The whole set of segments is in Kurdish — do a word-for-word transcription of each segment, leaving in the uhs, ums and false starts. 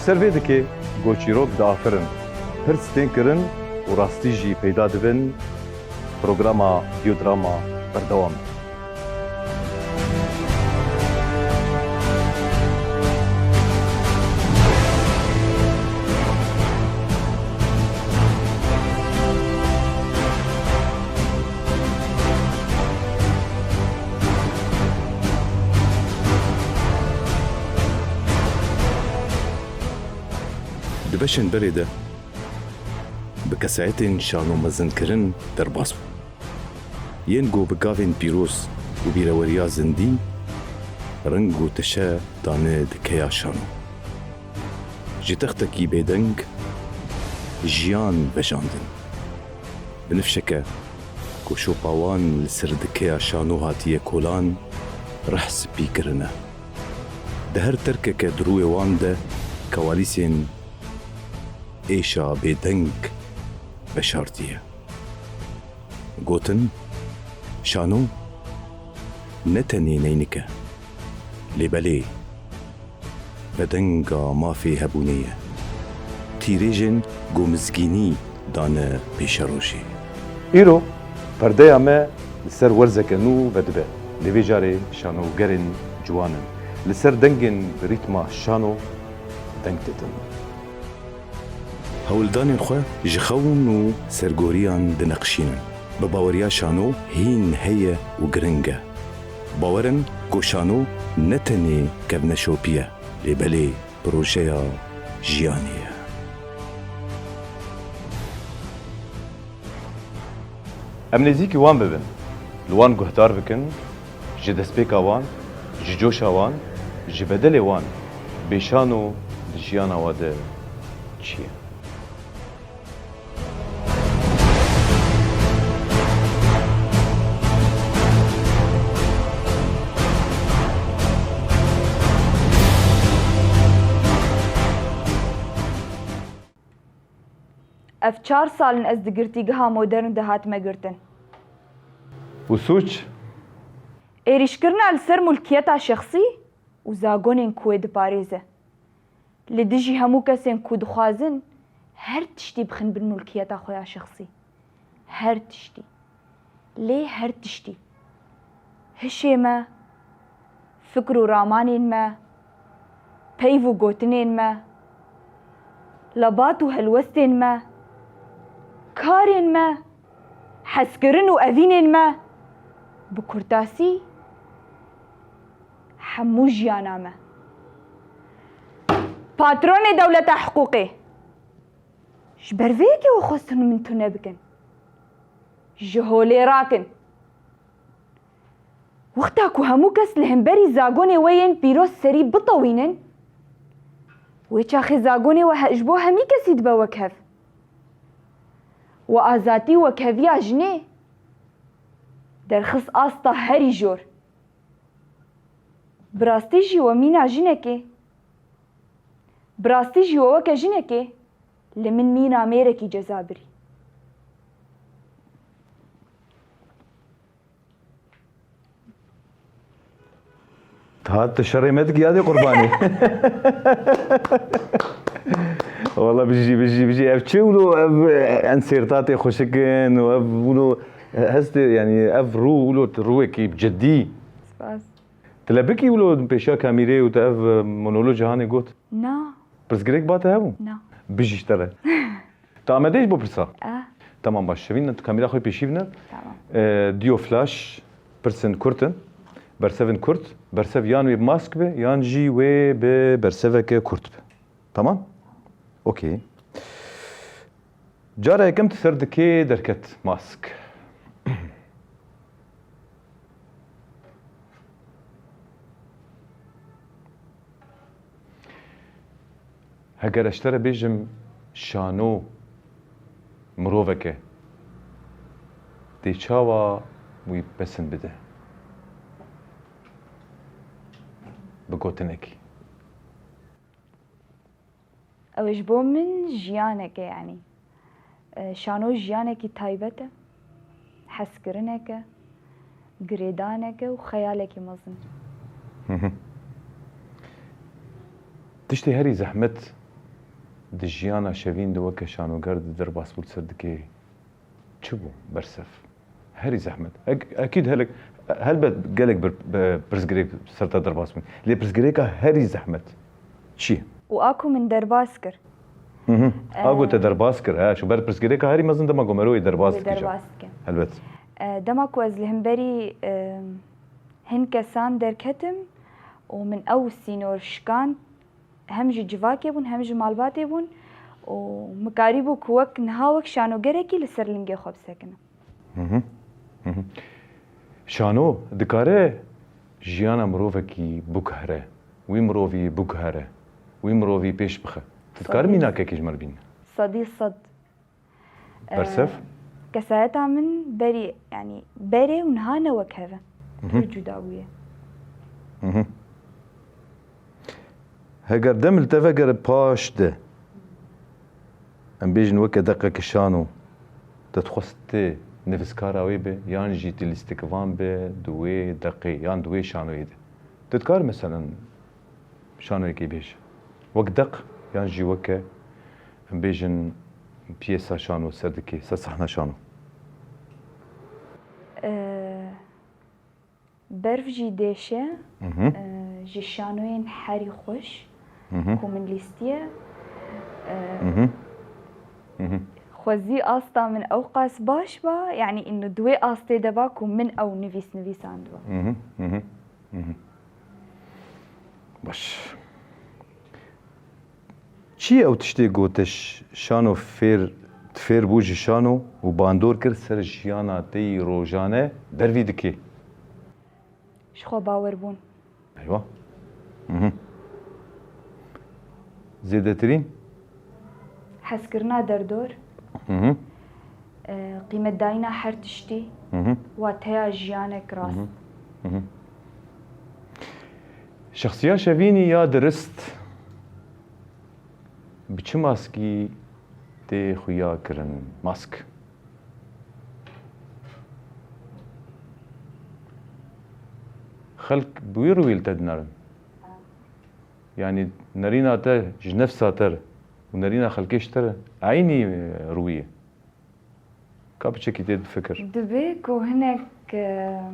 Ser vê dikê go çîrok diafirin, pirs tên kirin û rastî jî peyda dibin, programa Biodrama berdewam e. Di beşên berê de bi kesayetên şano mezinkirin derbas bû. Yên ku bi gavên pîroz û bîreweriya zindî reng û teşe dane dikeya şano. Ji textekî bêdeng jiyan vejandin. Binifşeke ku şopa wan li ser dikeya şano hatiye kolan, reh spî kirine. Di her terkeke di rûyê wan de kewalîsên êşa bêdeng veşartiye. Gotin, şano ne tenê neynik e, lê belê vedenga mafê hebûnê ye. Tîrêjên ku mizgînî dane pêşerojê. Îro perdeya me li ser werzeke nû vedibe. Lê vê carê şanogerên ciwan in. Li ser dengên bi rîtma şano deng didin. Hewldanên xwe ji xewn û sergoriyan dineqşînin. Bi baweriya şano hîn heye û giring e. Bawer in ku şano ne tenê kevneşopî ye, lê belê projeya jiyanê ye. Em nêzîkî wan bibin, li wan guhdar bikin, ji destpêka wan, ji coşa wan, ji bedelê wan bê şano di jiyana we de çi ye? Ev çar sal in ez di girtîgeha modern de hatime girtin. Û sûc? Êrîşkirina li ser mulkiyeta şexsî û zagonên ku wê diparêze. Li dijî hemû kesên ku dixwazin her tiştî bixin bin mulkiyeta xwe ya şexsî. Her tiştî. Lê her tiştî. Hişê me, fikr û ramanên me, peyv û gotinên me, lebat û helwestên me, karên me, hezkirin û evînên me, bi kurtasî, hemû jiyana me. Patronê dewleta hiqûqê, ji ber vê yekê we xwestin min tune bikin. Ji holê rakin. Wexta ku hemû kes li hemberî zagonê we yên pîroz serî bitewînin, wê çaxê zagonê we he-, ji bo hemî kesî dibe wekhev. We azadî û wekheviya jinê derxist asta herî jor. Bi rastî jî we mîna jinekê, bi rastî jî we weke jinekê li min mîna mêrekî ceza birî. Hat tu şerê me dikî yadê qurbanê. Wala bijî, bijî, bijî. Ev çi wilo, ev, e, ensêrtatê xweşik in û ev wilo, e, hestê, yanî ev rû wilo rûyekî cidî. Spas. Tu lebikî wilo pêşiya kamîrê û tu ev, e, monolog hanê got? Na. Pirsgirêk ba te hebû? Na. Bijî ji te re. Tu amade ji bo pirsa? Eh. Tamam, baş. Şevîn, tu kamîra xwe pêşî bine. Tamam. E, diyo flaş, pirsên kurt in. Bersevên kurt. Bersev yan wê bi mask be, yan jî wê bi berseveke kurt be. Tamam? Okey. Cara yekem tu ser dikê derket mask. Heger ez ji te re bêjim şano miroveke, tê çawa wî pesin bide? Bi gotinekî. Ew ji bo min jiyanek e, yanî. E, şano jiyanekî taybet e, hezkirinek e, girêdanek e û xeyalekî mezin. Hı hı. Tiştê herî zehmet Di jiyana Şevîn de weke şanoger di derbas bû li ser dikê çi bû? Bersef. Herî zehmet. Ek-, ekîd helek, helbet gelek bir, bi-, pirsgirêk ser te derbas bûn. Lê pirsgirêka herî zehmet çi ye? Û a ku min derbas kir. Hı hı. A ku te Ee, derbas kir, he. Şu ber pirsgirêka herî mezin dema ku merivê derbas wê dike. Derbas dike. Helbet. Ee, dema ku ez li hemberî, e, hin kesan derketim û min ew sînor şikand, hem ji civakê bûn, hem ji malbatê bûn û min karîbû ku wek niha wek şanogerekî li ser lingê xwe bisekinim. Hı hı. Hı hı. Şano dikare jiyana mirovekî biguhere, wî mirovî biguhere, wî mirovî pêş bixe. Tu dikarî Sedî mînakekî ji me re bîne? Sedî sed. Bersef? Ee, kesayeta min berî, yanî berê û niha ne wek hev e. Hı hı. Pir cuda bûye. Hı hı. Heger dem li te vegere paş de, em bêjin weke deqeke şano, te dixwest tu nivîskara wê be, yan jî tu lîstikvan be di wê deqê, yan di wê şanoyê de. Tu dikarî, meselen, şanoyekê bêje. Wek deq, yan jî weke, em bêjin, piyesa şano, ser dikê, ser sehna şano. Ee, Berf jî dêşe, Hı hı. e, ji şanoyên herî xweş Hı hı. ku min lîstiye. E, Hı hı. Hı hı. Xwezî asta min ew qas baş ba, yanî ino di wê astê de ba ku min ew nivîs nivîsandiba. Hı hı. Hı hı. Hı hı. Baş. Çi ye ew tiştê ku te ş-, şano fêr, fêr bû ji şano û bandor kir ser jiyana te yî rojane dervî dikê? Ji xwe bawerbûn. Eywa. Mhm. Zêdetirîn? Hezkirina derdor. Mhm. E, qîmetdayîna her tiştî. Mhm. Wateya jiyanek rast. Mhm. Mhm. Şexsiya şevînî ya dirist bi çi maskî tê xuya kirin? Mask. Xelk bi wî rûyî li te dinerin. Yanî nerîna te ji nefsa te re û nerîna xelkê ji te re eynî rûyî ye. Ka piçekî tê difikir. Dibe ku hinek, em,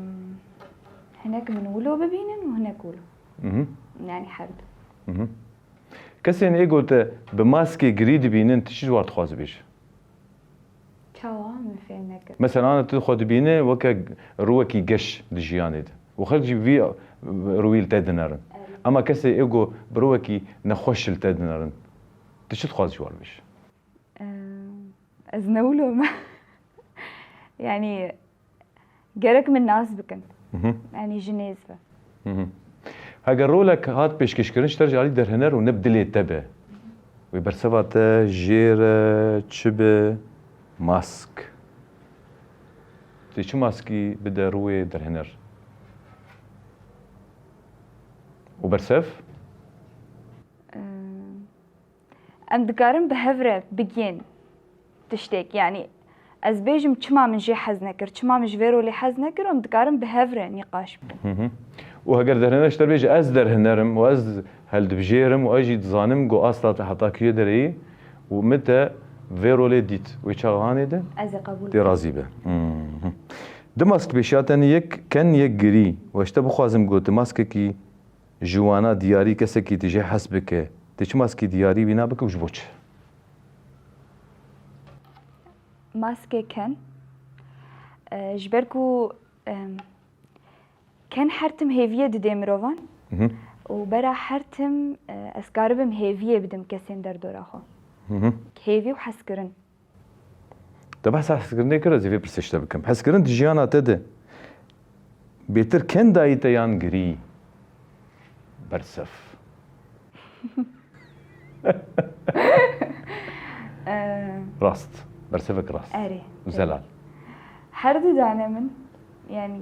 hinek min wilo bibînin û hinek wilo. Mhm. Yanî her du. Mhm. Kesên ê ku te bi maskê girî dibînin, tu çi ji wan dixwazî bêjî? Çawa? Min fêm nekir. Mesela, ana tu xwe dibîne weke rûwekî geş di jiyanê de. Û xelk jî vî rûyî li te dinerin. Evet. Ema kesê ê ku bi rûwekî nexweş li te dinerin, tu çi dixwazî ji wan bêjî? Em, ez ne wilo me. Yanî, gerek min nas bikin. Mhm. Yanî, ji nêz ve. Mhm. Heger rolek hat pêşkêşkirin ji te re, ji alî derhêner û ne bi dilê te be, wê berseva te jê re çi be? Mask. Tê çi maskî bide rûyê derhêner? Û bersev? Em, em dikarin bi hev re bigihên tiştek, yanî ez bêjim çima min jê hez nekir, çima min ji vê rolê hez nekir, em dikarin bi hev re nîqaş bikin. Hı hı. Û heger derhêner ji te bêje, ez derhêner im û ez hildibijêrim û ez jî dizanim ku asta te heta kuyê derê yî û min te vê rolê dît, wê çaxanê de Ez ê qebûl tê bikim. Razî be. Hı hı. Du mask pêşiya te ne, yek ken, yek girî. Û ez ji te bixwazim ku tu maskekî ji wana diyarî kesekî tu jê hez bike, tu çi maskî diyarî wîna bike û ji bo çi? Maskê ken, e, ji ber ku, em, ken her tim hêviyê didê mirovan Mhm. û bera her tim, e, ez karibim hêviyê bidim kesên derdora xwe. Mhm. Hêvî û hezkirin. Te behsa hezkirinê kir, ez ê vê pirsê ji te bikim. Hezkirin di jiyana te de bêtir ken dayî te yan girî? Bersef. Ee, Rast. Bersevek rast. Erê. Zelal. Her du dane min, yanî,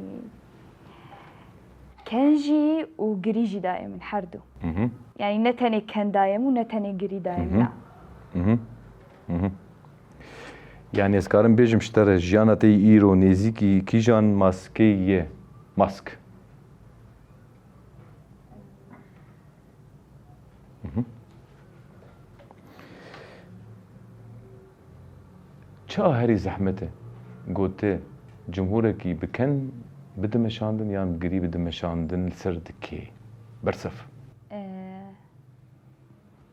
ken jî û girî jî daye min, her du. Mhm. Yanî ne tenê ken daye min û ne tenê girî daye min, Mhm. na. Mhm. Mhm. Yanî ez karim bêjim ji te re, jiyana te yî îro nêzîkî kîjan maskê ye? Mask. Mhm. Çawa herî zehmet e? Gote, cumhûrekî bi ken bide meşandin yan bi girî bide meşandin li ser di kê? Bersef. Ee,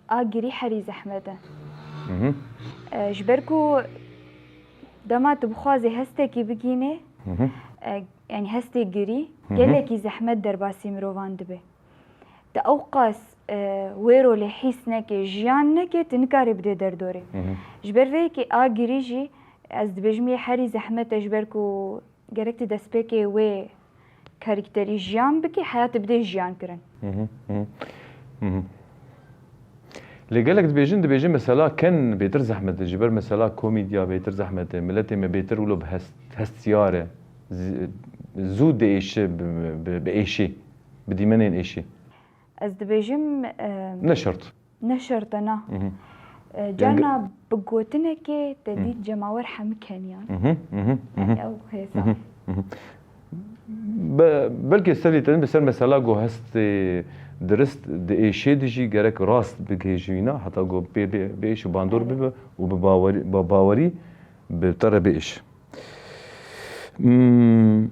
a girî herî zehmet e. Mhm. Ee, ji ber ku dema tu bixwazî hestekî bigînê, Mhm. e, yanî hestê girî, Mhm. gelekî zehmet derbasî mirovan dibe. Te ewqas, e, wê rolê hîs neke, jiyan neke, tu nikarî bidê derdorê. Mhm. Ji ber vê yekê a girî jî, ez dibêjim yê herî zehmet e, ji ber ku gerek tu destpêkê wê karîkterî jiyan bikî, heya tu bidê jiyan kirin. Mhm, mhm. Mhm. Lê gelek dibêjin, dibêjin mesela ken bêtir zehmet e, ji ber mesela komîdya bêtir zehmet e, miletê me bêtir wilo bi hest, hestiyar e, z-, zû diêşe bi, bi, bi êşê, bi dîmenên êşê. Ez dibêjim, e, Ne şert. Ne şert e, na. Mhm. E, Yanî carna bi gotinekê te Mhm. dît cemawer hemî keniyan. Mhm, mhm, mhm. Yanî ew hêsa. Mhm, mhm. Be-, belkî serî te bi ser mesela ku hestê dirist di êşê de jî gerek rast bigihêjî wîna, heta ku bê, bê, bê êş û bandor Evet. bibe û bi bawerî, bi bawerî bi te re biêş. Hmm.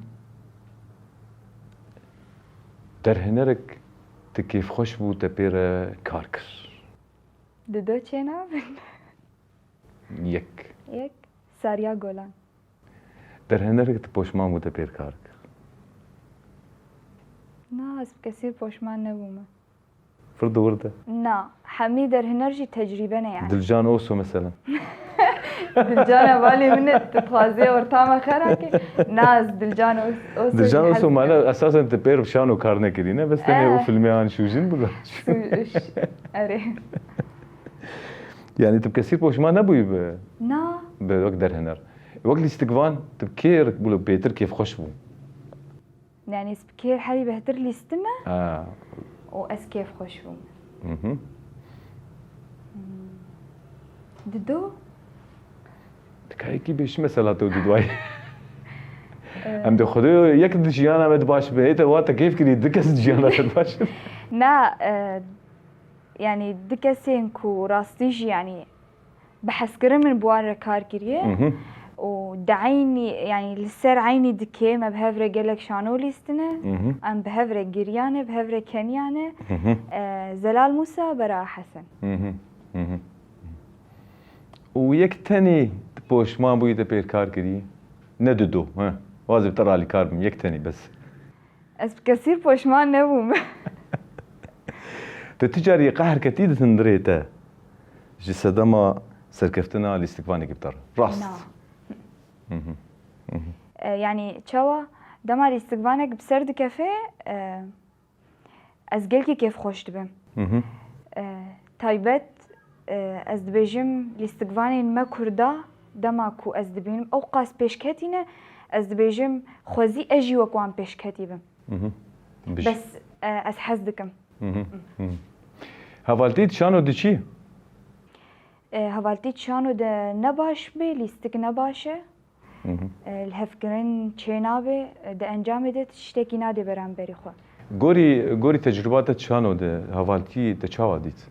Derhênerek tu kêfxweş bû te pê re kar kir? Dido çênabin. Yek. Yek. Sariya Golan. Derhênerek tu poşman bû te pê re kar kir? Na, ez bi kesî poşman nebûme. Firdi wirde. Na, hemî derhiner jî tecrîbe ne yani. Dilcan Oso mesela. Dilcan hevalê min e, tu dixwazî ortama xera ke? Na, ez Dilcan Os-, Oso Dilcan jî Oso hez mane dikim. Esasen tu pêr şano kar nekirîne, bes tenê Eh. o filmê an şûjin biga. Su-, ş-, erê. Yani tu bi kesî poşman nebûyî bi, Na. bi wek derhiner. Wek lîstikvan tu bi kê re bû bêtir kêfxweş bû? Yani ez bi kêr herî bêhtir lîstime Ha. û ez kêfxweş bûm. Mhm. Hmm. Dido? Dikayekî bêş mesela tu didwayî. Ee. Em de xwedê yek di jiyana me di baş be. Ê te wa te kêf kirî, di kes di jiyana te di baş be. Na, e, yani di kesên ku rastî jî yani bi hezkirin min bi wan re kar kiriye Mhm. û di eynî, yani li ser eynî dikê me bi hev re gelek şano lîstine. Mhm. Em bi hev re giriyane, bi hev re keniyane. Mhm. E, Zelal Musa, Bera Hesen. Mhm. Mhm. Û yek tenî tu poşman bûyî te pêr kar kirî? Ne dido, he. Wazê bi te re alîkar bim, yek tenî bes. Ez bi kesî poşman nebûm. Te tu carî qehr ketî di hundirê te ji sedema serkeftina lîstikvanekî bi te re? Rast. Na. Hı hı. Hı hı. E, yani çawa dema lîstikvanek bi ser dikefe, e, ez gelkî kêfxweş dibim. Hı hı. E, taybet, e, ez dibêjim lîstikvanên me kurda dema ku ez dibînim ew qas pêşketî ne, ez dibêjim xwezî ez jî wek wan pêşketî bim. Mhm. Bij. Bes, e, ez hez dikim. Mhm. Mhm. Hevaltî di şano diçî? E, hevaltî di şano de ne baş be, lîstik ne baş e. Mhm. E, lihevkirin çê nabe, e, di encamê de tiştekî nadê beramberî xwe. Gorî, gorî tecrûba te di şano de hevaltî te çawa dît?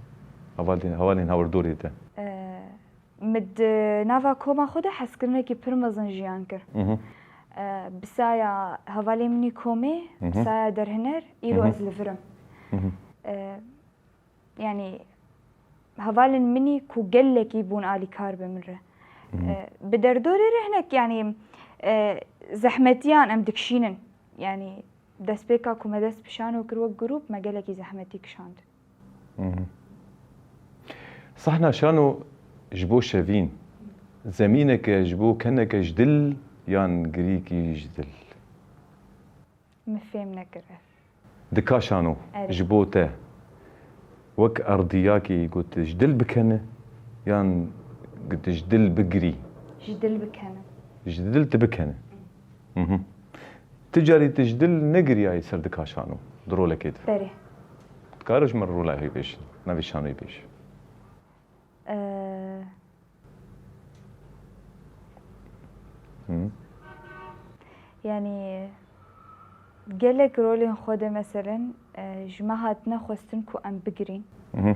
Hevalên, hevalên hawirdorê te? E, Min di nava koma xwe de hezkirinekî pir mezin jiyan kir. Mhm. E, bi saya hevalê min î komê, bi Mhm. saya derhiner, îro Mhm. ez li vir im. Mhm. E, yani, hevalên min î ku gelekî bûn alîkar bi min re. Mhm. E, bi derdorê re hinek, yani, e, zehmetiyan em dikişînin. Yani, destpêka ku me dest bi şano kir wek grûp, me gelekî zehmetî kişand. Mhm. Sahna şano ji bo şevîn, zemîneke ji bo keneke ji dil yan girîkî ji dil? Min fêm nekir ev. Di ka şano Erê. ji bo te wek erdiyakê got ji dil bikene yan got ji dil bigirî? Ji dil bikene. Ji dil tu bikene. Mhm. Tu carî tu ji dil negiriyayî ser di ka şano, di rolekê de? Berê. Dikare ji me re rola wî bêjî, navê şanoyê bêjî. Ee, Hı. Yani, gelek rolên xwe de, meselen, e, ji me hatine xwestin ku em bigirîn. Mhm.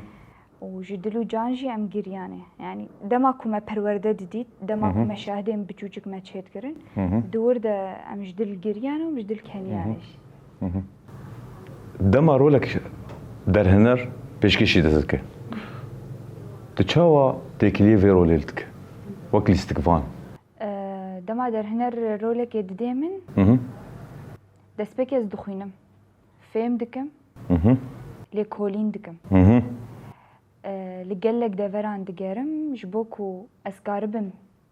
û ji dil û can jî em giriyane. Yanî dema ku me perwerde didît, dema ku me şahidên biçûçik me çêdikirin, di wir de em ji dil giriyane û ji dil keniyane jî. Dema rolek derhêner pêşkêşî dest dike, tu çawa têkiliyê vê rolê li dike? Wek lîstikvan. E, dema derhêner rolekê didê min, destpêkê ez dixwînim. Fêm dikim, lêkolîn dikim. E, li gelek deveran digerim ji bo ku ez karibim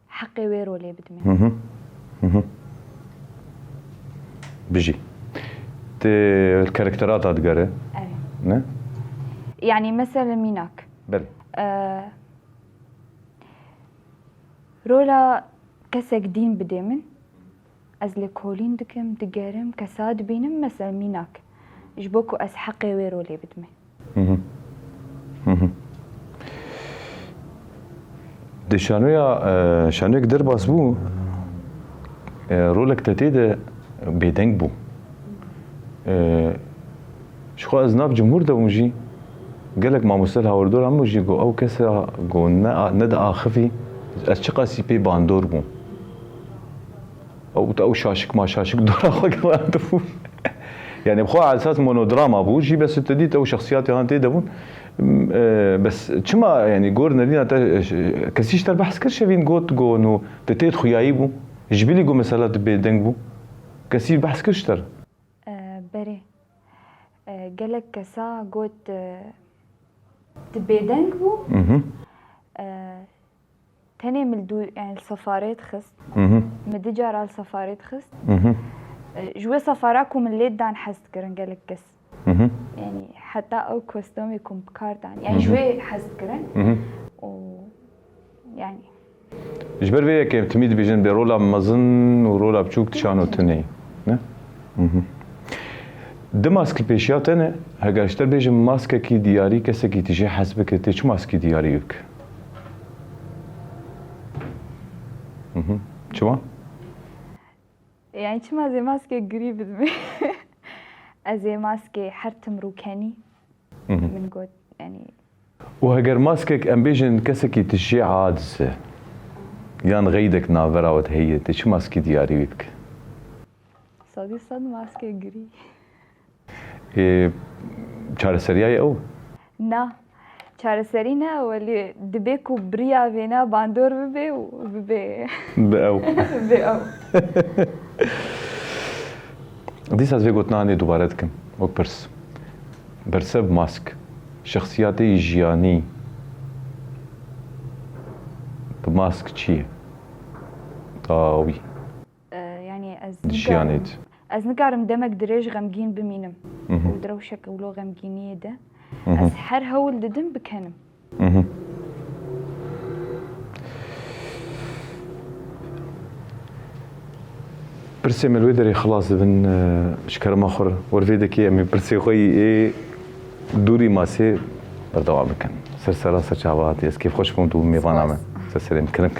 heqê wê rolê bidimê. Bijî. Tê li karakterata digere. Evet. Ne? Yani mesela mînak. Belê. E, rola kesek dîn bidê min. Ez lêkolîn dikim, digerim, kesa dibînim, mesela mînak. Ji bo ku ez heqê wê rolê bidimê. Di şanoya, e, şanoyek derbas bû, e, rolek te tê de bêdeng bû. E, Jixwe ez nav cumhûr de bûm jî, gelek mamoste li hawirdora min bû jî, got, ew kesa ku ne, ne diaxivî, ez çiqasî pê bandor bûm. Ew, ew şaşik ma şaşik dora xwe girandibû. Yani bi xwe esas monodrama bû jî, bes tu dît ew şexsiyatê han tê de bûn. E, bes çima, yani gor nerîna te, e, kesî ji te behs kir, Şevîn, got, got, no, te tê xuyayî bû. Ji bilî got mesela tu bêdeng bû. Kesî behs kir ji te? E, berê. E, gelek kesa got, e, tu bêdeng bû. E, tenê min li dû, yani li sefarê dixist. Min du cara li sefarê dixist. E, ji wê sefara ku min lê didan hez dikirin gelek kes. Yani heta ew kostomê ku min bi kar dan. Yani ji wê hez dikirin. Û yani. Ji ber vê yekê em timî dibêjin bê rola mezin û rola biçûk di şano tune ye. Ne? Di mask li pêşiya te ne, heger ji te bêjim maskekî diyarî, kesekî tu jê hez bike, tê çi maskî diyarî bike? Çima? Yani çima zê maskê girî bidimê? Ez ê maskê her tim rûkenî. Min got, yani. Û heger maskek, em bêjin kesekî tu jê aciz e, yan xeydek navbera we de heye, tê çi maskî diyarî wî bike? Sedî sed maskê girî. Ê, çareseriya ye ew? Na. Çareserî ne, welî dibê ku bi riya vêna bandor bibe û bibe. Bi ew. Bi ew. Dîsa ez vê gotina hanê dubare dikim. Wek pirs. Berse bi mask. Şexsiyatê yî jiyanî bi mask çi ye? Dawî. E, yani ez Di jiyanê nikarim, ez nikarim demek dirêj xemgîn bimînim. Û di rewşeke wilo xemgîniyê de. Ez her hewl didim bikenim. Pirsê me li wê derê xilas dibin, e, ji kerema xwe re. Wer vê dekê em ê pirsê xwe yî ê dûrî masê berdewam bikin. Ser sera ser çava hatî. Ez kêfxweş bûm tu bû mêvana me. Spas. Ser serê min kinik.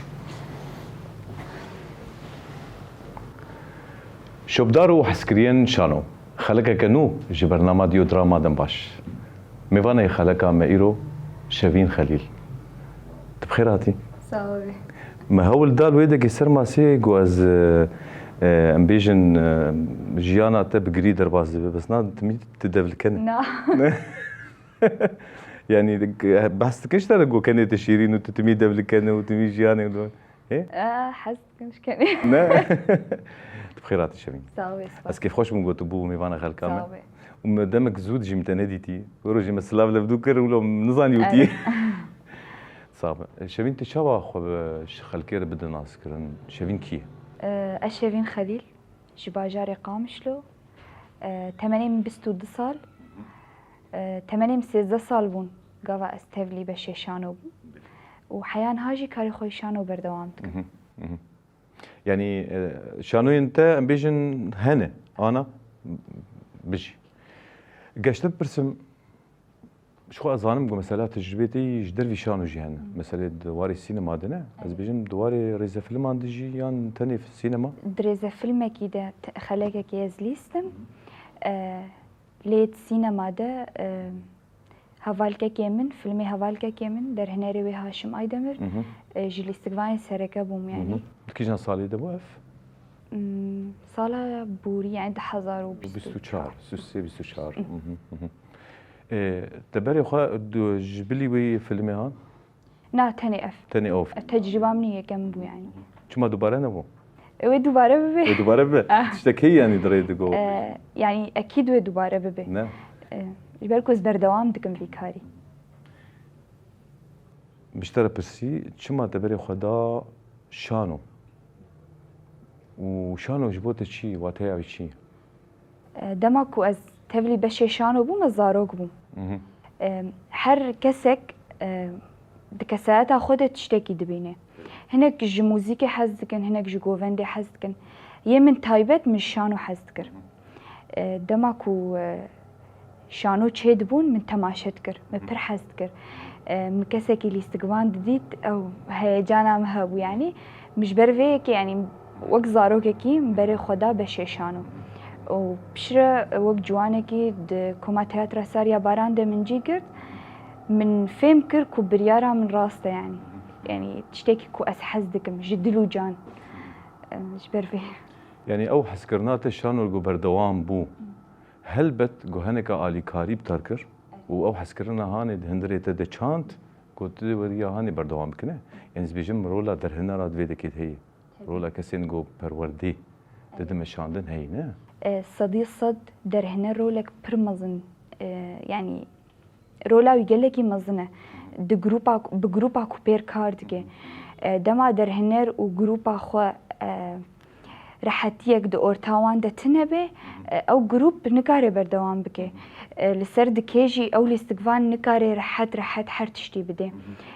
Şopdar û hezkiriyên şano. Xelekeke nû ji bernama Dîyodrama Dembaş. Mêvanê xeleka me îro Şevîn Xelîl. Tu bi xêr hatî. Sağ ol. Me hewl da li wê dekê ser masê ku ez, e, e, em bêjin, e, jiyana te bi girî derbas dibe, bes na timî tu devlikene. Na. Yani, behs dikin ji te re ku kenê te şîrîn û tu timî devlikene û timî jiyanê û Hê? Aa, hez dikim ji kenê. Ne. Tu bi xêr hatî Şevîn. Sağ ol, spas. Ez kêfxweş bûm ku tu bû mêvana xelka me. Sağ ol. Û me demek zû dijî min te nedîtî. Wê rojê me silav levdû kir û lo nizanî wî tî. Sağ be. Şevîn, tu çawa xwe bi ji xelkê re bide naskirin? Şevîn kî ye? Ee, ez Şevîn Xelîl. Ji bajarê Qamişlo. E, temenê min bîst û du sal. E, temenê min sêzdeh sal bûn gava ez tevlî beşê şano bûm. Û heya niha jî karê xwe yê şano berdewam dikim. Mhm, mhm. Yanî, e, şanoyên te, em bêjin, hene, ana bijî. Geşte bipirsim, Ji xwe ez zanim ku mesela tecrûbê te yî ji dervî şano jî hene. Meselê di warê sînema de ne. Ez bêjim di warê rêzefilman de jî yan tenê sînema? Di rêzefilmekî de te-, xelekekê ez lîstim. E, lê di sînema de, e, Hevalkekê min, filmê Hevalkekê min, derhênerê wê Haşim Aydemir, Mhm. e, ji lîstikvanên sereke bûm, yanî. Mhm. Di kîjan salê de bû ev? Hmm, sala borî, yanî du hezar û bîst û çar. Bîst û çar, bîst û sê, bîst û çar. Mhm. Mhm, mhm. E, te berê xwe du-, ji bilî wê filmê han? Na, tenê ev. Tenê ev. Ev tecrîba min yekem bû, yanî. Çima dubare nebû? Wê dubare bibe. Wê dubare bibe. Ah. Tiştek heye, yanî, di rê digo? E, yanî, ekîd wê dubare bibe. Ne? E, ji ber ku ez berdewam dikim vî karî. Min ji te re pirsî, çima te berê xwe da şano? Û şano ji bo te çi, wateya wî çi ye? E, dema ku ez tevlî beşê şano bûm, ez zarok bûm. Mhm. E, her kesek, e, di kesayeta xwe de tiştekî dibîne. Hinek ji muzîkê hez dikin, hinek ji govendê hez dikin. Yê min taybet, min ji şano hez dikir. E, dema ku, e, şano çêdibûn, min temaşe dikir. Min pir hez dikir. E, min kesekî lîstikvan didît, ew heyecana min hebû, yanî. Min ji ber vê yekê, yanî, wek zarokekî min berê xwe da beşê şano. Û piştre wek ciwanekî di Koma Teyatra Sarya Baran de min cî girt. Min fêm kir ku biryara min rast e, yanî. Yanî, tiştekî ku ez hez dikim, ji dil û can. E, ji ber vê. Yanî ew hezkirina te şano ku berdewam bû. Helbet ku hineka alîkarî bi te re kir û ew hezkirina hanê di hundirê te de çand ku tu dê weriya hanê berdewam bikine. Yanî ez dibêjim rola derhênera di vê dekê de heye. Rola kesên ku perwerdê didin meşandin heye, ne? E, sedî sed derhêner rolek pir mezin, e, yanî rola wî gelekî mezin e. Di grupa, bi grupa ku pêr kar dike. E, dema derhêner û grupa xwe, e, rehetiyek di orta wan de tune be, e, ew grup nikare berdewam bike. E, li ser dikê jî ew lîstikvan nikare rehet rehet her tiştî bide.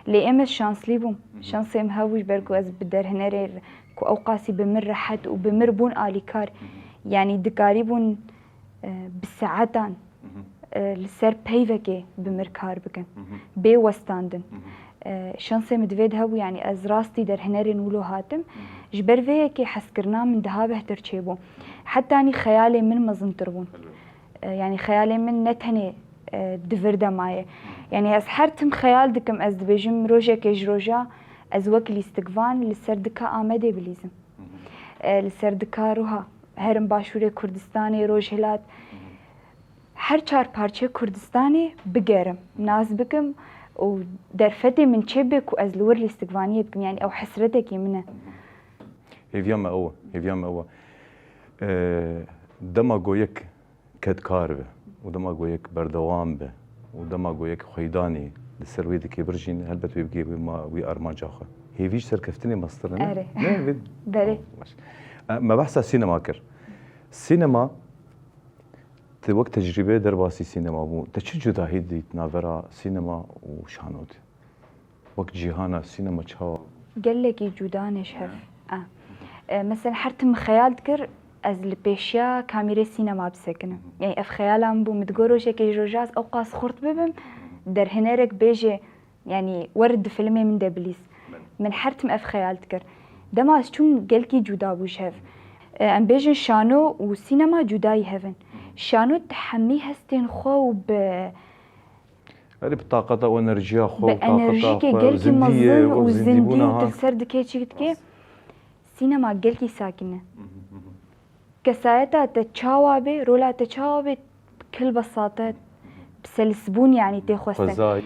Lê em ez şanslî bûm. Şansê min hebû ji ber ku ez bi derhênerê ku ew qasî bi min rehet û bi min bûn alîkar. Yanî dikarîbûn, e, bi saetan, e, li ser peyvekê bi mir kar bikin. Bê westandin. E, şansê min di vê de hebû, yanî ez rastî derhênerên wilo hatim. Ji ber vê yekê hezkirina min daha behtir çêbû. Hetanî xeyalê min mezintir bûn. E, yanî xeyalê min ne tenê, e, di vir de maye. Yanî ez her tim xeyal dikim, ez dibêjim rojekê ji roja ez wek lîstikvan li ser dika Amedê bilîzim. E, li ser dika Ruha, herim Başûrê Kurdistanê, Rojhilat, her çar parçeyê Kurdistanê bigerim, nas bikim û derfetê min çêbe ku ez li wir lîstikvaniyê bikim, yanî ew hesretekî min e. Hêviya me ew e, hêviya me ew e. E, dema ku yek kedkar be û dema ku yek berdewam be û dema ku yek xweydanê li ser wê dikê birjîne, helbet wê bigê wê ma-, wê armanca xwe. Hêvî ji serkeftinê mestir e, ne? Erê. Ne, vê Belê. Baş. E, me behsa sînema kir. Sînema, tu wek tecrîbe derbasî sînema bû. Te çi cudahî dît navbera sînema û şano de? Wek cîhana sînema çawa? Gelekî cuda ne ji hev. A. E, mesela her tim xeyal dikir, ez li pêşiya kamîrê sînema bisekinim. Yanî ev xeyala min bû, min digot rojekê ji roja ez ew qas xurt bibim, derhênerek bêje, yanî were di filmê min de bilîz. Min her tim ev xeyal dikir. Dema ez çûm gelkî cuda bû ji hev. E, em bêjin şano û sînema cudayî hev in. Şano di hemî hestên xwe û bi Erê bi taqeta û enerjiya xwe Bi û taqeta enerjîkê xwe û gelkî zindiyê mezin û û zindî zindî bûna tu ha. Li ser dikê çi dikê? Rast. Sînema gelkî sakin e. Mhm, mhm. Kesayeta te çawa bê, rola te çawa bê, kil besate, bi selisbûn yanî tê xwestin. Xwezayî.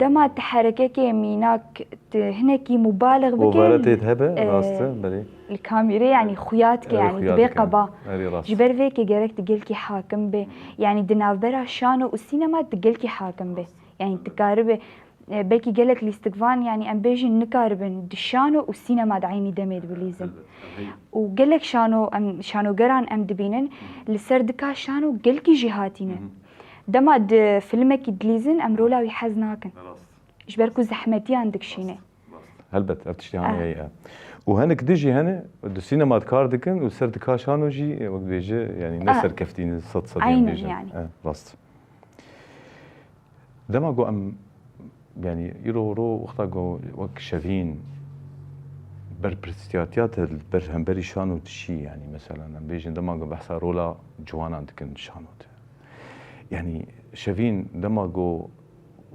Dema tu herekekê mînak, tu hinekî mubalix bikî, Overe tê de hebe, e, rast e, belê. Li kamîrê yanî xuya dike, Erê, yanî xuya dibe dike. Qeba. Erê, rast. Ji ber vê yekê gerek tu gelkî hakim bê. Yanî di navbera şano û sînema tu gelkî hakim bê. Yanî tu karibe, e, belkî gelek lîstikvan, yanî em bêjin nikaribin di şano û sînema di eynî demê de bilîzin. Elbet, em heyî. Û gelek şano, em, şanogeran em dibînin, li ser dika şano gelkî jêhatî ne. Hı hı. Dema di filmekî dilîzin, em rola wî hez nakin. Rast. Ji ber ku zehmetiyan dikişîne. Rast. Helbet, ev tiştê hanê Ah. heye. Û hinek din jî hene, di sînema de kar dikin û ser dika şano jî, e, wek dibêje, yanî ne Ah. serkeftî ne, sed sed Aynen bêjin. Yani. E, rast. Dema ku em, yanî îro ro wexta ku wek Şevîn berpirsiyatiya te li ber hemberî şano dişî, yanî mesela em bêjin dema ku behsa rola ciwanan dikin şano de. Yanî Şevîn dema ku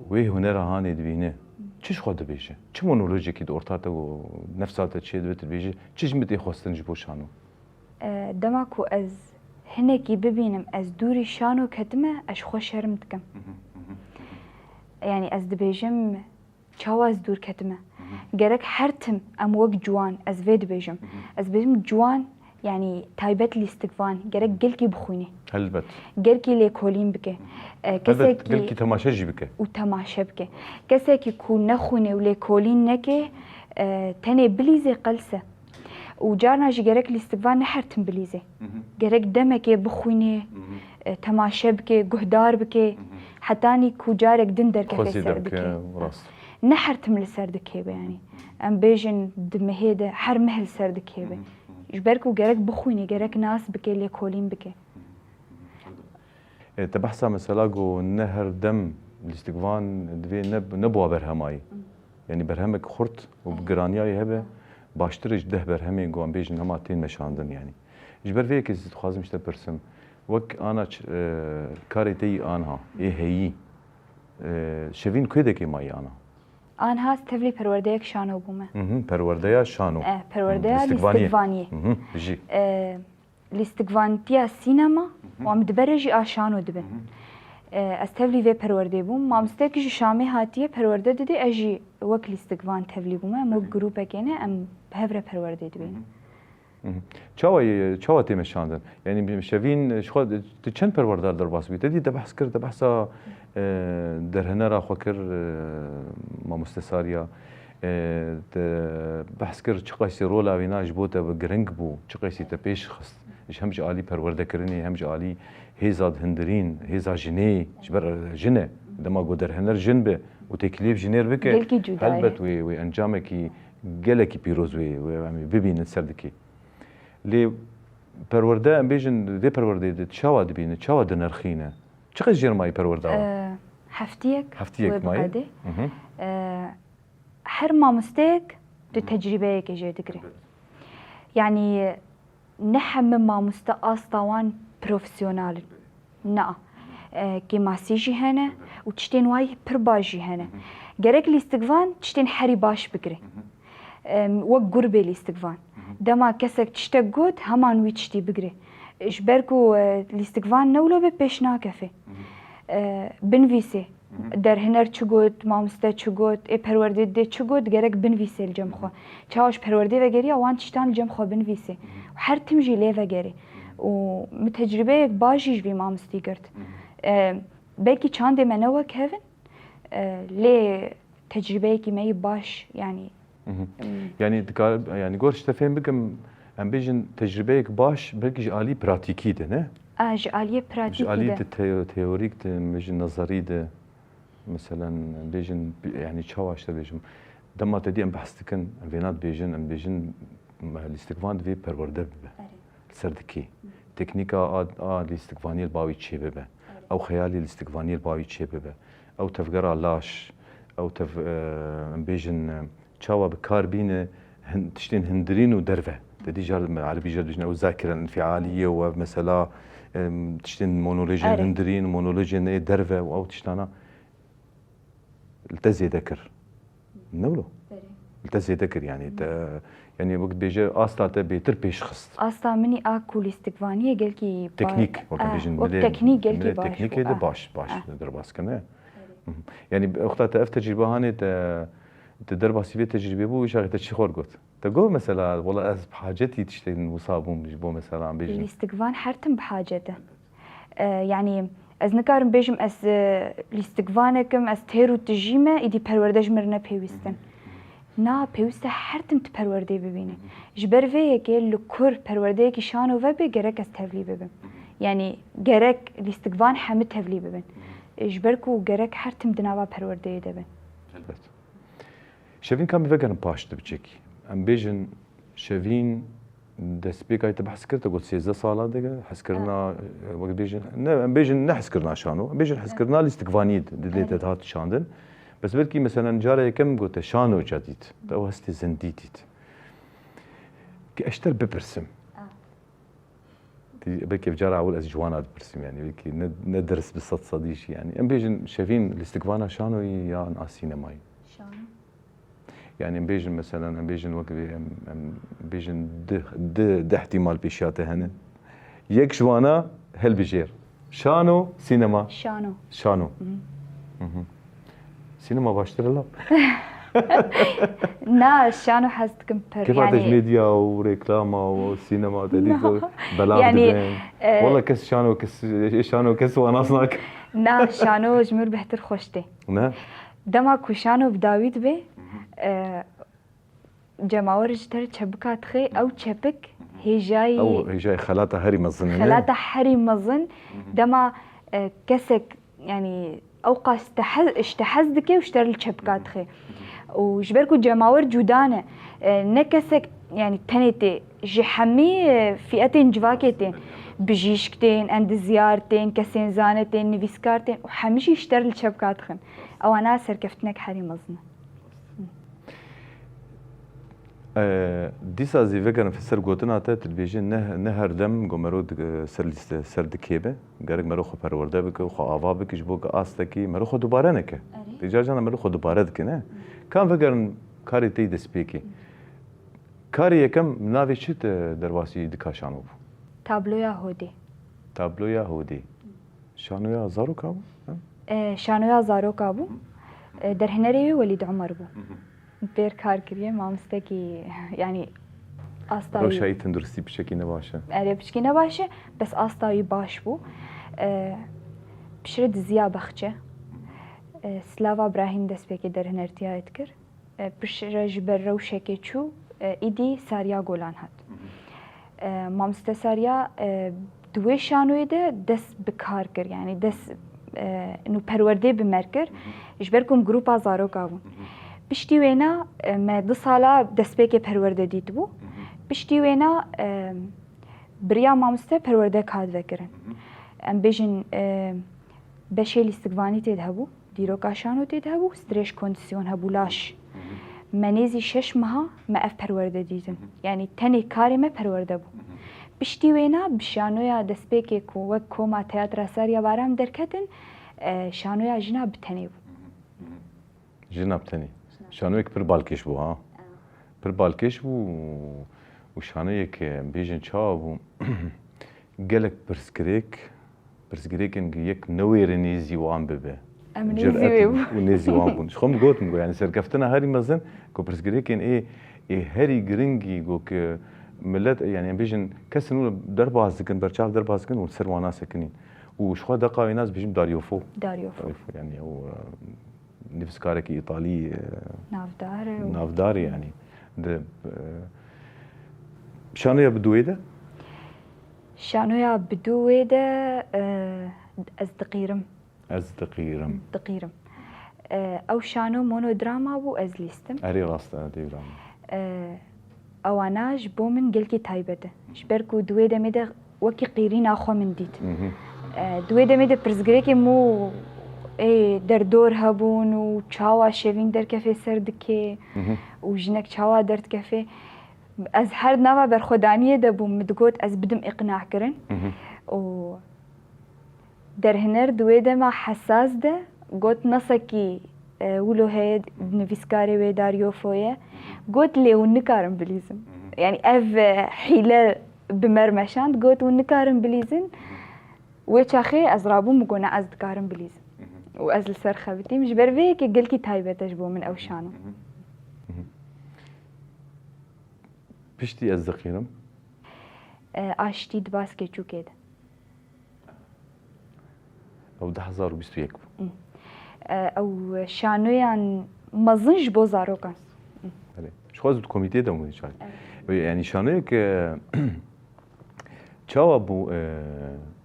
Wê hunera hanê dibîne, çi ji xwe dibêje? Çi monolojekî di orta te û nefsa te çêdibe, tu dibêjî, çi ji min tê xwestin ji bo şano? E, dema ku ez hinekî bibînim ez dûrî şano ketime, ez ji xwe şerm dikim. Yanî ez dibêjim, çawa ez dûr ketime? Gerek her tim em wek ciwan, ez vê dibêjim. Ez dibêjim ciwan, yanî taybet lîstikvan, gerek gelkî bixwîne. Helbet. Gelkî lêkolîn bike. E, Helbet, kesekî gelkî temaşe jî bike. Û temaşe bike. Kesekî ku nexwîne û lêkolîn neke, e, tenê bilîzê qelse. Û carna jî gerek lîstikvan ne her tim bilîzê. Gerek demekê bixwîne, e, temaşe bike, guhdar bike. Hetanî ku carek din derkeve Xwezî ser derke, dikê. Rast. Ne her tim li ser dikê be, yanî. Em bêjin di mehê de, her meh li ser dikê be. Ji ber ku gerek bixwîne, gerek nas bike, lêkolîn bike. E, te behsa mesela ku ne her dem lîstikvan divê ne, nebûa berhemayî. Yanî berhemek xurt û bi giraniya wê hebe, baştir e ji deh berhemên ku em bêjin hema tên meşandin yanî. Ji ber vê yekê ez dixwazim ji te pirsim, wek ana ç-, e, karê te yî anha, ê heyî, e, Şevîn ku yekê mayî ana? Anha ez tevlî perwerdeyek şano bûme. Mhm, perwerdeya şano. E, perwerdeya Lîstikvaniyê. Lîstikvaniyê. Mhm, bijî. E, lîstikvantiya sînema, û em dibere jî a şano dibin. E, ez tevlî vê perwerdê bûm. Mamosteyek ji Şamê hatiye perwerde didê, ez jî wek lîstikvan tevlî bûme. Em wek grûpekê ne, em bi hev re perwerdê dibînin. Mhm. Çawa ye, çawa tê meşandin? Yanî bi Şevîn, ji xwe, tu çend perwerdar derbas bûyî? Te dî te behs kir, te behsa, e, derhinera xwe kir, e, mamoste Sarya. E, te behs kir, çiqasî rola wîna ji bo te bi giring bû, çiqasî te pêş xist. Ji hem ji alî perwerdekirinê, hem ji alî hêza di hundirîn, hêza jinê, ji ber jin e. Dema ku derhiner jin be û têkiliyê bi jinêr bike, Gelkî cuda ye. Helbet wê, wê encamekî gelekî pîroz wê, wê em ê bibînin ser dikê. Lê perwerde, em bêjin, vê perwerdeyê de çawa dibîne, çawa dinirxîne? Çiqas jêr mayî perwerda we? Ee, heftiyek. Heftiyek wê mayî? Biqedê. Mhm. Ee, her mamosteyek tu tecrîbeyekê jê digire. Yanî ne heme mamoste asta wan profesyonel in. Na. E, kêmasî jî hene û tiştên wayî pir baş jî hene. Gerek lîstikvan tiştên herî baş bigire. Em, wek gurbê lîstikvan. Dema kesek tiştek got, heman wî tiştî bigire. Ji ber ku, e, lîstikvan ne wilo be pêş nakefe. E, binivîsê. Derhiner çi got, mamoste çi got, ê perwerdê dê çi got, gerek binivîsê li cem xwe. Çawa ji perwerdê vegeriya, wan tiştan li cem xwe binivîsê. Her tim jî lê vegerê. Û min tecrîbeyek baş jî ji vî mamostî girt. E, belkî çandê me ne wek hev in, e, lê tecrîbeyekî me yî baş, yanî. Mhm. Yanî dikar, yanî gor ji te fêm bikim, em bêjin tecrîbeyek baş belkî ji alî pratîkî de, ne? A, ji aliyê pratîkî de. Ji alî de teo-, teorîk de, em bêjin nezerî de, meselen, em bêjin, yanî çawa ji te bêjim, dema te dî em behs dikin, em vêna dibêjin, em bêjin, me lîstikvan divê perwerde bibe. Erê. Li ser dikê. Teknîka a, a lîstikvaniyê li bawî çê bibe. Ew xeyalê lîstikvaniyê li bawî çê bibe. Ew tevgera laş, ew tev-, e, em bêjin, e, çawa bi kar bîne, hin-, tiştên hundirîn û derve. Te dî jar, me erebî jê dibêjin, ew zakiren înfialiyê û ev mesela, em, tiştên monolojiyên Erê. hundirîn, monolojiyên ê derve û ew tiştana. Li te zêde kir. Ne wilo? Berê. Li te zêde kir, yanî te, yanî wek dibêje asta te bêtir pêş xist. Asta min î a ku lîstikvaniyê gelkî ba-, Teknîk, wek eh, bêjin, wek milê, teknîk gelkî milê baş teknîkê bû, de eh, baş, baş eh. derbas kirine. Mhm. Yanî wexta te ev tecrîbe hanê te, te derbasî vê tecrîbê bû, îşaxê te çi xor got? Te got mesela, wela ez bi hacetî tiştên wisa bûm ji bo mesela bêjin. Lîstikvan her tim bi hacet e. E, yanî ez nikarim bêjim ez, e, lîstikvanek im, ez têr û tijî me, îdî perwerde ji min re ne pêwîst in. Na, pêwîst e her tim tu perwerdeyê bibînî. Ji ber vê yekê li kur perwerdeyekî şano vebe gerek ez tevlî bibim. Yanî gerek lîstikvan hemî tevlî bibin. E, ji ber ku gerek her tim di nava perwerdeyê de bin. Elbet. Şevîn, ka em vegerin paş di biçekî. Em bêjin Şevîn destpêka te behs kir, te got sêzdeh sala dike, hezkirina, wek bêjin, ne, em bêjin ne hezkirina şano, em bêjin hezkirina lîstikvaniyê di dilê te dihat şandin. Bes belkî mesela cara yekem got te şano ca dît, te ew hestê zindî dît. Ki ez ji te bipirsim. Ah. Belkî ev cara ewil ez ji wana dipirsim, yani belkî ne, ne ders bi sed sedî jî, yani. Em bêjin şevîn lîstikvana şanoyî yan a sînemayî? Şano. Yani em bêjin meselen, em bêjin wek vê, em, em bêjin di, di, di ihtimal pêşiya te hene. Yek ji wana hilbijêr. Şano, sînema? Şano. Şano. Mhm. Sînema baştir e la? Na, şano hez dikim pir, Kêfa te ji yani medya û reklama û sînema, te dît, Na. belav Yani, dibin. e, Wala kes şano, kes, şano kes wan nas nake. Na, şano ji mir bêhtir xweş tê. Ne? Dema ku şano bi dawî dibe, e, cemawer ji te re çepika dixe, ew çepik hêjayî Ew hêjayî xelata herî mezin e, ne? Xelata herî mezin. Dema, e, kesek, yani, ew qas te hez, ji te hez dike û ji te re li çepika dixe. Û ji ber ku cemawer cuda ne, e, ne kesek, yani, tenê tê, ji hemî, e, fîetên civakê tên. Bijîşk tên, endizyar tên, kesên zane tên, nivîskar tên û hemî jî ji te re li çepika dixin. Ewana serkeftinek herî mezin e. E, dîsa zî vegerin ser gotina te, tu dibêjî ne, ne her dem ku mero di-, ser lîste, ser dikêbe. Gerek mero xwe perwerde bike û xwe ava bike, ji bo ku astekî mero xwe dubare neke. Erê. Tê car caran mero xwe dubare dike, ne? Kam vegerin karê te yî destpêkê. Karê yekem navê çi te derbasî dika şano bû? Tabloya Hodê. Tabloya Hodê. Şanoya zaroka bû, ha? E, şanoya zaroka bû. E, derhênerê wê Welîd Omer bû. Pêr kar kiriye, mamostekî, yani, asta wî Rewşa yî tenduristî piçekî ne baş e. Erê, piçekî ne baş e, bes asta wî baş bû. E, piştre diziya baxçe. E, Slava Brahîm destpêkê derhênertiya wê dikir. E, piştre ji ber rewşekê çû, e, îdî Sariya Golan hat. E, mamoste Sariya, e, di wê şanoyê de dest bi kar kir, yani dest, e, nû perwerdê bi mer kir. Ji ber ku em grupa zaroka bûn. Piştî wêna, e, me du sala destpêkê perwerde dîtibû. Piştî wêna, e, bi riya mamoste perwerdek hat vekirin. Em bêjin, e, beşê lîstikvanî tê de hebû. Dîroka şano tê de hebû, strêj kondîsyon hebû laş. Me nêzî şeş meha me ev perwerde dîtin. Yani tenê karê me perwerde bû. Piştî wêna bi şanoya destpêkê ku wek koma Teyatra Sariya Baram derketin, e, şanoya jina bi tenê bû. Jina bi tenê. Şanoyek pir balkêş bû, ha? Pir balkêş bû û şanoyek, e, bêjin çawa bû? Gelek pirsgirêk Pirsgirêkên ku yek newêre nêzî wan bibe. Em nêzî Curet wê bû. Û nêzî wan bûn. Ji xwe min got, min got, yani serkeftina herî mezin ku pirsgirêkên ê, ê herî giringî ku, ku millet, yani em bêjin kesên wilo derbas dikin, berçav derbas dikin û li ser wana sekinîn. Û ji xwe deqa wê nas bêjim Dario Fo. Dario Fo. Dario Fo, yani ew, e, nivîskarekî îtalî, e, Navdar e û navdar e yani. Di, e, şanoya bi duyê de? Şanoya bi duyê de, e, ez diqîrim. Ez diqîrim. Diqîrim. E, ew şano monodrama bû, ez lîstim. Erê rast e, dêvra min. E, ewana ji bo min gelkî taybet e. Ji ber ku di wê demê de wekî qîrîna xwe min dît. Mhm. E, di wê demê de pirsgirêkê mû ê derdor hebûn û çawa şevîn derkefê ser dikê Mhm. û jinek çawa derdikefê. Ez her nava berxwedaniyê de bûm, min digot ez bidim îqnakirin. Mhm. Û derhêner di wê dema hesas de got, nasekî, e, wilo heye, nivîskarê wê Dario Fo ye. Got, lê hûn nikarin bilîzin. Mhm. Yani ev, e, hîle bi me re meşand, got, hûn nikarin bilîzin. Wê çaxê ez rabûm, min got, na, ez dikarim bilîzim. Mhm. Û ez li ser xebitîm. Ji ber vê yekê gelkî taybet e ji bo min ew şano. Mhm. Mhm. Piştî ez diqîrim. E, Aştî di baskê çûkê de. Ew du hezar û bîst û yek bû. Hı. E, ew şanoyan mezin ji bo zarokan. Hı. Belê. Ji xwe ez di komîteyê de bûm çay. Evet. Wê, yani şanoyek, e, çawa bû, e,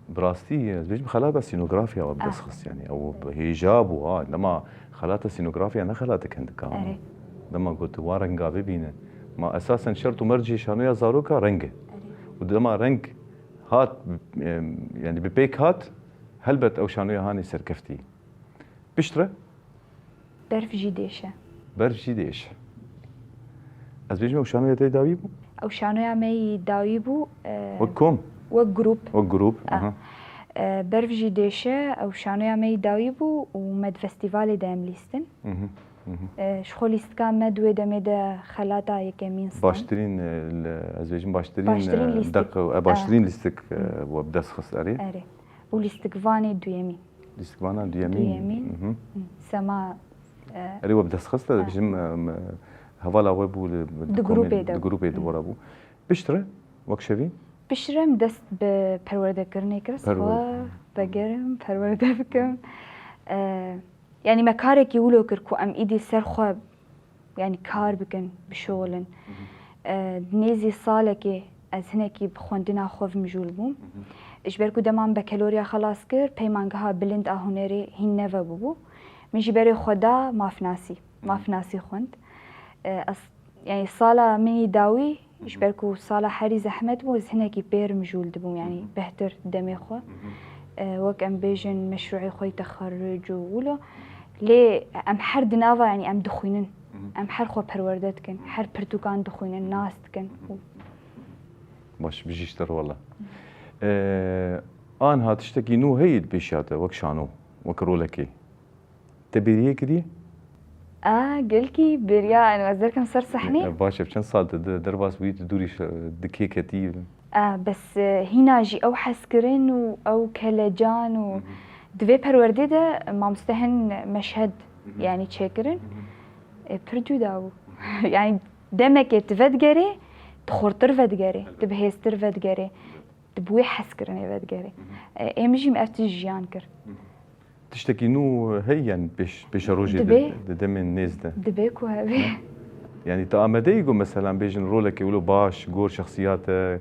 bi rastî, ez bêjim xelata sînografya we bi dest Ah. xist, yani. Ew bi hêja bû, ha. Dema xelata sînografya ne xelatek hindik e, ha. Erê. Dema got, wa renga bibîne. Ma esasen şert û mercê şanoya zaroka reng e. Erê. Û dema reng hat, e, yani bi pêk hat, helbet ew şanoya hanê serkeftî. Piştre? Berf jî dêş e. Berf jî dêş e. Ez bêjim ew şanoya te dawî bû? Ew şanoya me yî dawî bû, e, Wek kom? Wek grûp. Wek grûp. Ah. E, Berf jî dêşe, ew şanoya me yî dawî bû û me di festîvalê de em lîstin. Mhm, mhm. E, ji xwe lîstika me di wê demê de xelata yekemîn stand. Baştirîn, e, li, ez bêjim baştirîn, Baştirîn e, lîstik. Deq, e, baştirîn Ah. lîstik, e, Mhm. we bi dest xist erê. Erê. Û lîstikvanê duyemîn. Lîstikvana duyemîn. Duyemîn. Mhm. Sema, e, Erê we bi dest xist, e, Ah. dibêjim, e, me, hevala we bû li, Di grûpê de. Di grûpê de Hı. wara bû. Piştre, wek şevî? Piştre em dest bi perwerdekirinê kir, ez Perwer- xwe vegerim, perwerde bikim. E, yanî me karekî wilo kir ku em îdî ser xwe, yanî kar bikin, bişuxulin. E, nêzî salekê ez hinekî bi xwendina xwe vimjûl bûm. Ji ber ku dema min bekelorya xelas kir, peymangeha bilind a hunerê hîn neve bûbû. Min jî berê xwe da mafnasî. Mafnasî xwend. E, ez Yani sala min yî dawî, ji ber ku sala herî zehmet bû, ez hinekî pêr mijûl dibûm, yani bêhtir demê xwe. E, wek em bêjin meşrûê xwe yî texerruc û wilo. Lê em her di nava, yani em dixwînin. Em her xwe perwerde dikin, her pirtûkan dixwînin, nas dikin. Baş, bijî ji te re wela. E, anha tiştekî nû heye di pêşiya te, wek şano, wek rolekê? Te bêriyê kiriye? A, gelkî bêriya, yani ez derkem ser sehnê. E, baş e, bi çend sal te de-, derbas bûyî, tu dûrî şe-, dikê ketî? A, bes, e, hîna jî ew hezkirin û ew kelecan û Hı hı. di vê perwerdê de mamoste hin meşhed, Hı hı. yani çêkirin. Hı hı. E, pir cuda bû. Yani demekê tu vedigerê, tu xurtir vedigerê, tu Elbette. bihêztir vedigerê, tu bi wê hezkirinê vedigerê. Hı hı. E, ê min jî min ev tişt jiyan kir. Hı hı. Tiştekî nû heye, yani pêş, pêşerojê Dibe. di, di demên nêz de? Dibe ku hebe. Yani tu amade yî ku mesela bêjin rolekê wilo baş, gor şexsiyate,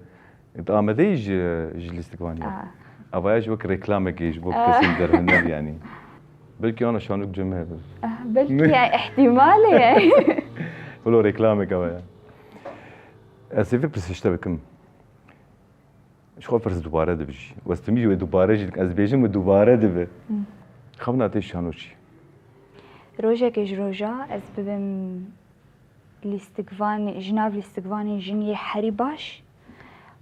tu amade yî ji, ji lîstikvaniyê? Ah. Avaya ji wek reklamekê, ji bo Ah. kesên derhiner yani. Belkî ana şanok cem hebe. Ah, belkî yani ihtimal e yani. Wilo reklamek avaya. Ez ê vê pirsê ji te bikim. Ji xwe pirs dubare dibijî. Westimî jî wê dubare jî dikim. Ez dibêjim wê dubare dibe. Hmm. Xewna te şano çi? Rojekê ji roja ez bibim lîstikvanê, ji nav lîstikvanên jin yê herî baş,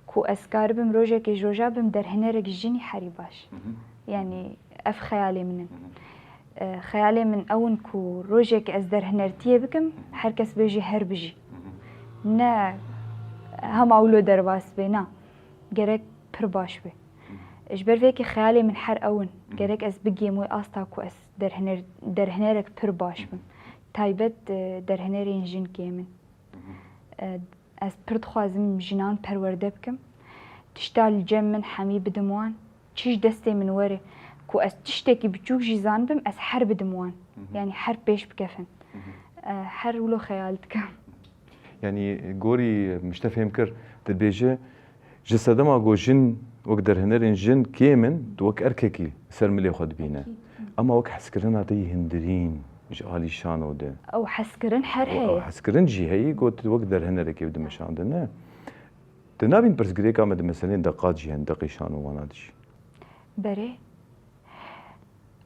ku ez karibim rojekê ji roja bim derhinerek jinî herî baş. Hı hı. Yani ev xeyalê min in. Hı hı. E, xeyalê min ew in ku rojek ez derhinertiyê bikim, her kes bêje her bijî. Hı hı. Ne hema wilo derbas bê, na. Gerek pir baş bê. Hı hı. Ji ber vê yekê xeyalê min her ew in. Hı hı. Gerek ez bigêm wê asta ku ez derhiner-, derhinerek pir baş bim. Hı hı. Taybet, e, derhinerên jin kêm in. Hı hı. E, Ez pir dixwazim jinan perwerde bikim. Tişta li cem min hemî bidim wan. Çi ji destê min were ku ez tiştekî biçûk jî zanibim, ez her bidim wan. Hı hı. Yani her pêş bikevin. Hı hı. E, her wilo xeyal dikim. Yani gorî min ji te fêm kir, dibêje, ji sedema ku jin wek derhinerên jin kêm in, tu wek erkekî ser milê xwe dibîne. Ekîd. Ama wek hezkirina te yî hundirîn ji alî şano de. Ew hezkirin her Ew, heye. ew hezkirin jî heye, got wek derhinerekê dimeşandin, ne? Tu nabîn pirsgirêka me di meselên deqat jî hene, deqê şano wana de jî? Berê.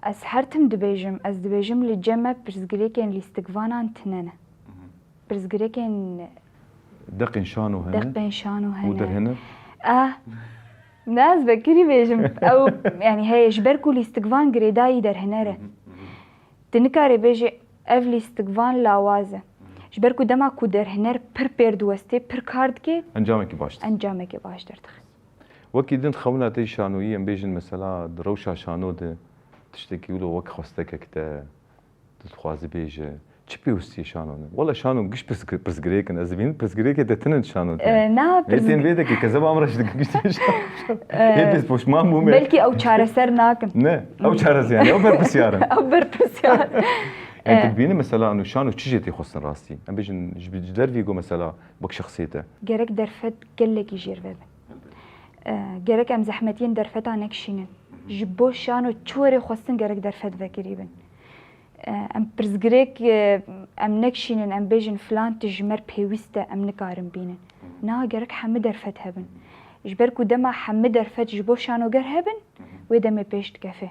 Ez her tim dibêjim, ez dibêjim li cem me pirsgirêkên lîstikvanan tine ne. Mhm. Pirsgirêkên Deqên şano hene. Deqên şano hene. Û derhiner? Ah, ne ez vekirî bêjim. Ew, yani heye, ji ber ku lîstikvan girêdayî derhiner e. Mhm, mhm. Tu nikarê bêjê ev lîstikvan lawaz e. Mhm. Ji ber ku dema ku derhiner pir pêr diwestê, pir kar dike, Encamekî baş dike. encamekê baş derdixe. Wekî din xewna te yî şanoyî, em bêjin mesela di rewşa şano de tiştekî wilo wek xwestekek te, tu dixwazî bêje, çi pêwistiyê şano ne? Wele şano giş pirs-, pirsgirêk in. Ez dibînim pirsgirêkê te tinin şano te. Ee, na, Lê tên pirsgir- vê dekî kezeba min re jî dikin giş şano. Ee, Hê pêz poşman bûme. Belkî ew çareser nakin. Ne, ew çareser yani, ew berpirsiyar in. Ew berpirsiyar. Yani Ee, tu dibînî mesela anu şano çi jê tê xwestin rastî? Em bêjin ji bi-, ji dervî go mesela wek şexsiyê te. Gerek derfet gelekî jêr vebe. E, gerek em zehmetiyên derfeta nekişînin. Ji bo şano çi were xwestin gerek derfet vekirî bin. E, em pirsgirêk, e, em nekişînin, em bêjin filan tij ji me re pêwîst e, em nikarin bînin. Na, gerek hemî derfet hebin. Ji ber ku dema hemî derfet ji bo şanoger hebin, wê demê pêş dikeve.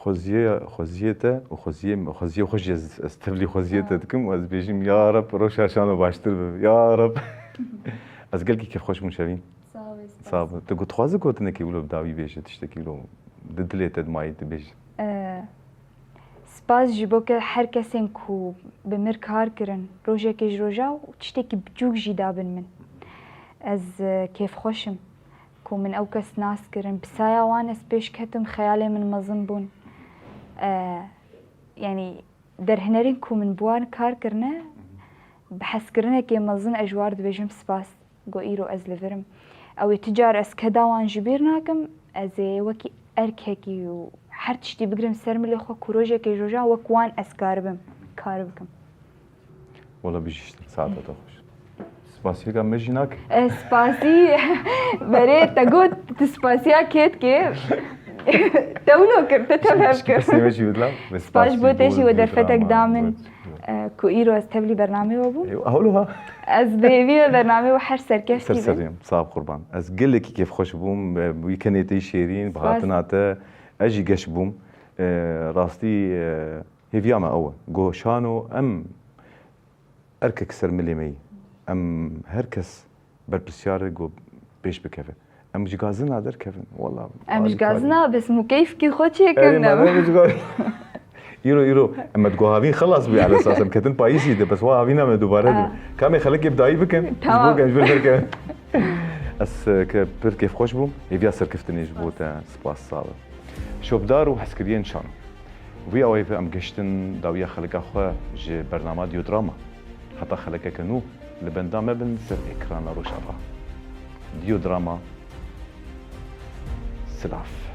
Xweziyê, xweziyê te û xweziyê, xweziyê xwe jî ez, ez tevlî xweziyê te Ha. dikim û ez bêjim, ya Reb, rewşa şano baştir bibe. Ya Reb. Ez gelkî kêfxweş bûm Şevîn. Sağ ol. Sağ ol. Tu got dixwazi gotinekî wilo bi dawî bêje, tiştekî wilo di dilê te dimahî tu bêje. Ee, spas ji bo ke her kesên ku bi mir kar kirin, rojekê ji roja û tiştekî biçûk jî dabin min. Ez e, kêfxweş im ku min ew kes nas kirin. Bi saya wan ez pêş ketim, xeyalê min mezin bûn. Ee, yanî derhênerên ku min bi wan kar kirine, bi hezkirinekê mezin ez ji wan re dibêjim spas. Go îro ez li vir im. Ew ê ti car ez keda wan ji bîr nakim, ez ê wekî erkekî û her tiştî bigrim ser milê xwe ku rojekê ji rojan wek wan ez karibim kar bikim. Wala bijîştin, saeta te xweş. Spasiyeka me jî nak. Ez spasî berê te got tu spasiya kê dikê? Te wilo kir, te tev hev kir. Spasiyê me jî bidla. Spas ji bo te jî we derfetek da min. Ee, ku îro ez tevlî bernamê we bûm. Hewlo ha. Ez bi hêvî me bernamê we her serkevtî Ser bin. seriyim. Sağ ol qurban. Ez gelekî kêfxweş bûm. e, Wî kenê te jî şêrîn, bi Spas. hatina te. Ez jî geş bûm. E, Rastî e, hêviya me ew e. Go şano em erkek ser milê me yî. Em her kes berpirsyar e go pêş bikeve. Em ji gazina derkevin. Wala. Em ji harîka. gazina bes mukeyfkî xwe Erê, çêkirin. me ne ji gar- Îro, îro. Em me digo havîn xelas bûye, ala esas em ketin payîzî de, bes wa havîna me dubare dibe. Kamê xelekê bi dayî bikin, Tamam. ji bo genc bir derkevin. Ez e, ke pir kêfxweş bûm, hêviya serkeftinê ji bo te spas sağ ol. Şopdar û hezkiriyên şan. Vî awayî ve em giştin dawiya xeleka xwe ji bernama Diodrama. Heta xelekeke nû li benda me bin ser ekrana Rojava. Diodrama, silav.